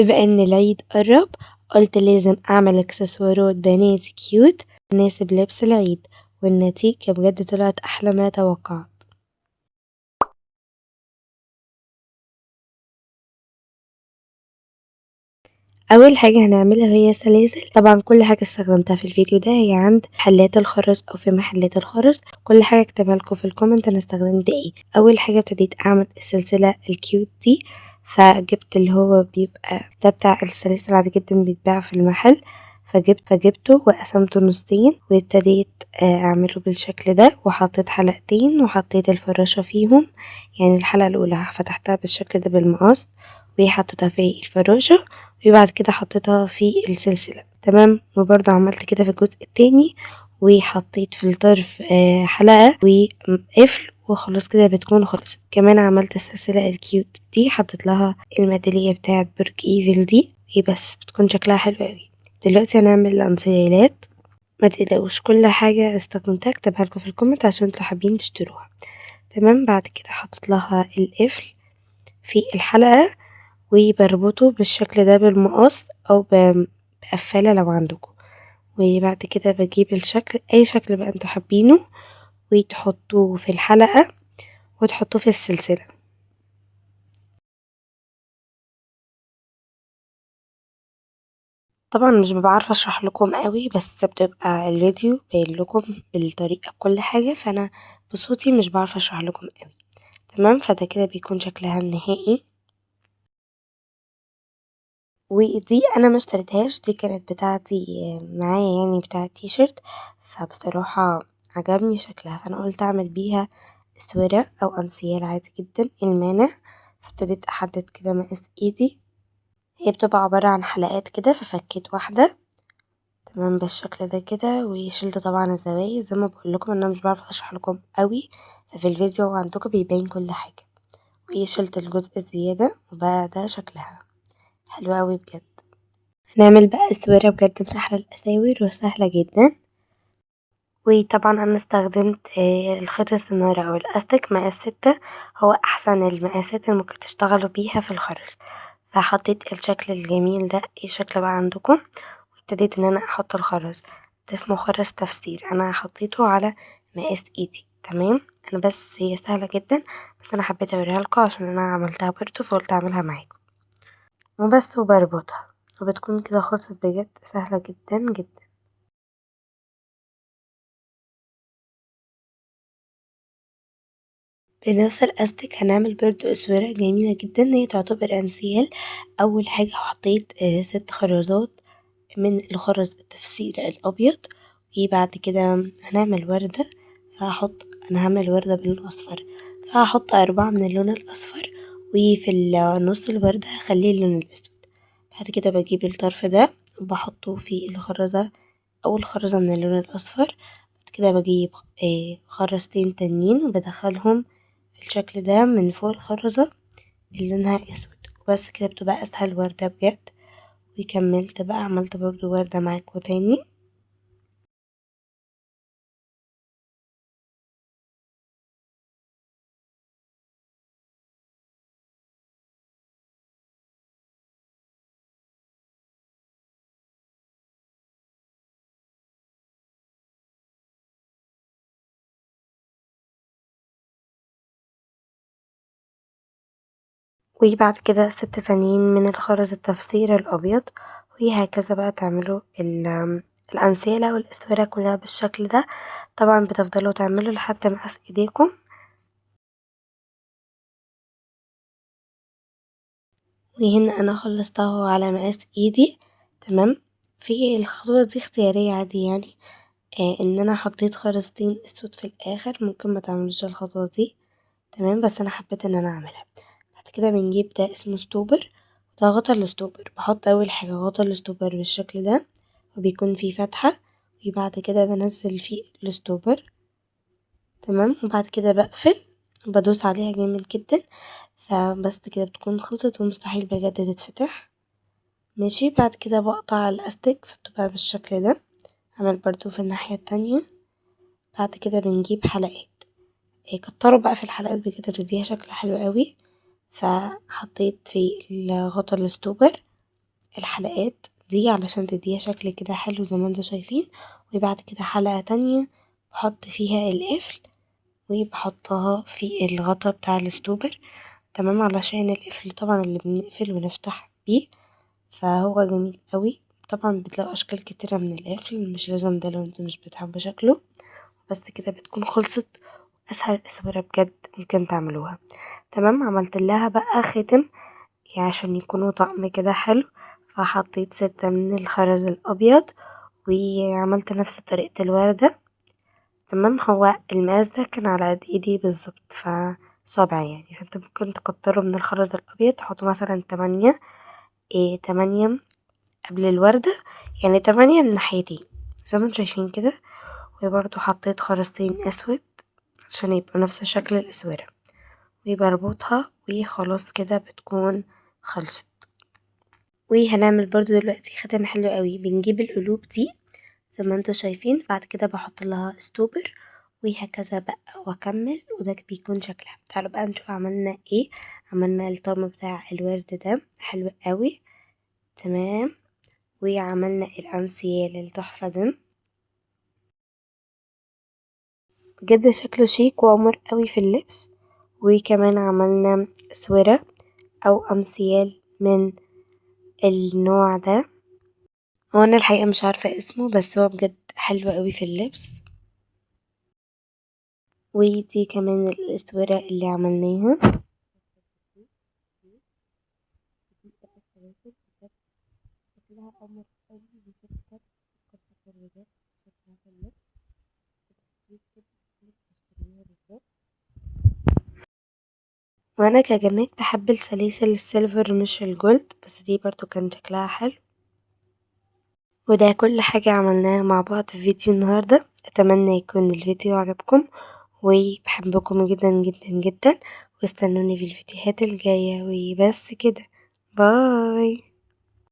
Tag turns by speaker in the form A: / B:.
A: بما ان العيد قرب قلت لازم اعمل اكسسوارات بنات cute تناسب لبس العيد، والنتيجة بجد طلعت احلى ما توقعت. اول حاجة هنعملها هي سلاسل. طبعا كل حاجة استخدمتها في الفيديو ده هي عند محلات الخرز او في محلات الخرز، كل حاجة اكتبها لكم في ال comment انا استخدمت ايه. اول حاجة ابتديت اعمل السلسلة ال cute دي، فجبت اللي هو بيبقى ده بتاع السلاسل عادي جدا بيتباع في المحل، فجبته وقسمته نصين وابتديت اعمله بالشكل ده، وحطيت حلقتين وحطيت الفراشة فيهم. يعني الحلقة الاولى فتحتها بالشكل ده بالمقص وحطيتها في الفراشة، وبعد كده حطيتها في السلسلة، تمام. وبرضه عملت كده في الجزء التاني وحطيت في الطرف حلقة وقفل، وخلاص كده بتكون خلصت. كمان عملت السلسلة ال cute دي، حطيت لها الميدالية بتاعة برج ايفل دي، بس بتكون شكلها حلو قوي. دلوقتي هنعمل الانسيالات. ما تقلقوش كل حاجة استخدمتها اكتبها لكم في ال comment عشان انتوا حابين تشتروها، تمام. بعد كده حطيت لها القفل في الحلقة وبربطه بالشكل ده بالمقص او بقفالة لو عندكم. وبعد كده بجيب الشكل، اي شكل بقى انتوا حابينه، وتحطوه في الحلقة وتحطوه في السلسلة. طبعا مش ببقى عارفة اشرح لكم قوي، بس بتبقى الفيديو باين لكم بالطريقة بكل حاجة، فانا بصوتي مش بعرف اشرح لكم قوي، تمام. فده كده بيكون شكلها النهائي. ودي انا ما اشتريتهاش، دي كانت بتاعتي معايا، يعني بتاعة تيشرت، فبصراحة عجبني شكلها فانا قلت اعمل بيها اسورة او انسيال عادي جدا، المانع. فابتديت احدد كده مقاس ايدي، هي بتبقى عبارة عن حلقات كده، ففكيت واحدة تمام بالشكل ده كده، وشلت طبعا الزوايا. زي ما بقول لكم انا مش بعرف اشرح لكم قوي، ففي الفيديو عندكم بيبين كل حاجة. وشلت الجزء الزيادة وبقى ده شكلها حلو قوي بجد. هنعمل بقى اسورة بجد من احلى الاساور وسهلة جدا. وطبعا انا استخدمت الخيط السنارة او الاستك مقاس 6، هو احسن المقاسات اللي ممكن تشتغلوا بيها في الخرز. فحطيت الشكل الجميل ده، اي شكل بقى عندكم، وابتديت ان انا احط الخرز ده، اسمه خرز تفسير، انا حطيته على مقاس ايدي، تمام. انا بس هي سهلة جدا، بس انا حبيت اوريها لكم عشان انا عملتها برضو فقلت اعملها معاكم وبس. وبربطها وبتكون كده خلصت بجد، سهلة جدا جدا. بنفس الاستك هنعمل برضو اسورة جميلة جدا، هي تعتبر انسيال. اول حاجة حطيت 6 خرزات من الخرز التفسير الابيض، وبعد كده هنعمل وردة، انا هعمل وردة باللون الاصفر، فهحط 4 من اللون الاصفر، وفي النص الوردة هخليه اللون الاسود. بعد كده بجيب الطرف ده وبحطه في الخرزة، اول خرزة من اللون الاصفر. بعد كده بجيب خرزتين تانيين وبدخلهم بالشكل ده من فوق الخرزة اللي لونها اسود، وبس كده بتبقى اسهل وردة بجد. وكملت بقى عملت برضو وردة معاكم تاني. وبعد كده 6 تانيين من الخرز التفسير الأبيض، وهكذا بقى تعملوا الأنسيلة والأسورة كلها بالشكل ده. طبعا بتفضلوا تعملوا لحد مقاس ايديكم. وهنا انا خلصتها على مقاس ايدي، تمام. في الخطوة دي اختيارية عادي، ان انا حطيت خرزتين اسود في الاخر، ممكن ما تعملوش الخطوة دي، تمام، بس انا حبيت ان انا اعملها. بعد كده بنجيب ده اسمه stopper، ده غطا ال stopper. بحط اول حاجة غطا ال stopper بالشكل ده، وبيكون فيه فتحة، وبعد كده بنزل فيه ال stopper، تمام. وبعد كده بقفل وبدوس عليها جامد جدا، فبس كده بتكون خلصت ومستحيل بجد تتفتح، ماشي. بعد كده بقطع الاستك فبتبقى بالشكل ده، هعمل برضو في الناحية التانية. بعد كده بنجيب حلقات، كتروا بقى في الحلقات بجد بتديها شكل حلو قوي. فحطيت في الغطا ال stopper الحلقات دي علشان تديها شكل كده حلو زي ما انتوا شايفين. وبعد كده حلقة تانية بحط فيها القفل وبحطها في الغطا بتاع ال stopper، تمام، علشان القفل طبعا اللي بنقفل ونفتح بيه، فهو جميل قوي. طبعا بتلاقوا اشكال كتيرة من القفل، مش لازم ده لو انتوا مش بتحبوا شكله. بس كده بتكون خلصت، اسهل اسورة بجد ممكن تعملوها. تمام، عملت لها بقى خاتم عشان يكونوا طقم كده حلو، فحطيت 6 من الخرز الابيض وعملت نفس طريقة الوردة. تمام، هو المقاس ده كان على قد ايدي بالظبط، فصابع يعني، فانت ممكن تكتروا من الخرز الابيض، تحطوا مثلا 8، 8 قبل الوردة، يعني 8 من ناحيتين زي ما انتم شايفين كده. وبرضو حطيت خرزتين اسود عشان يبقوا نفس شكل الاسورة، وبربطها وخلاص كده بتكون خلصت. وهنعمل برضو دلوقتي خاتم حلو قوي، بنجيب القلوب دي زي ما انتم شايفين، بعد كده بحط لها stopper وهكذا بقى واكمل، وده بيكون شكلها. تعالوا بقى نشوف عملنا ايه. عملنا الطقم بتاع الورد ده حلو قوي، تمام، وعملنا الانسيال التحفة ده بجد شكله شيك وأمور قوي في اللبس. وكمان عملنا اسورة او انسيال من النوع ده، هو انا الحقيقة مش عارفة اسمه، بس هو بجد حلو قوي في اللبس. ودي كمان الاسورة اللي عملناها. شكلها قمر قوي وسكر سكر سكر بجد شكلها في اللبس. وانا كجنات بحب السلاسل ال silver مش ال gold، بس دي برضو كان شكلها حلو. وده كل حاجة عملناها مع بعض في فيديو النهاردة. اتمنى يكون الفيديو عجبكم، وبحبكم جدا جدا جدا، واستنوني في الفيديوهات الجاية. وبس كده، bye.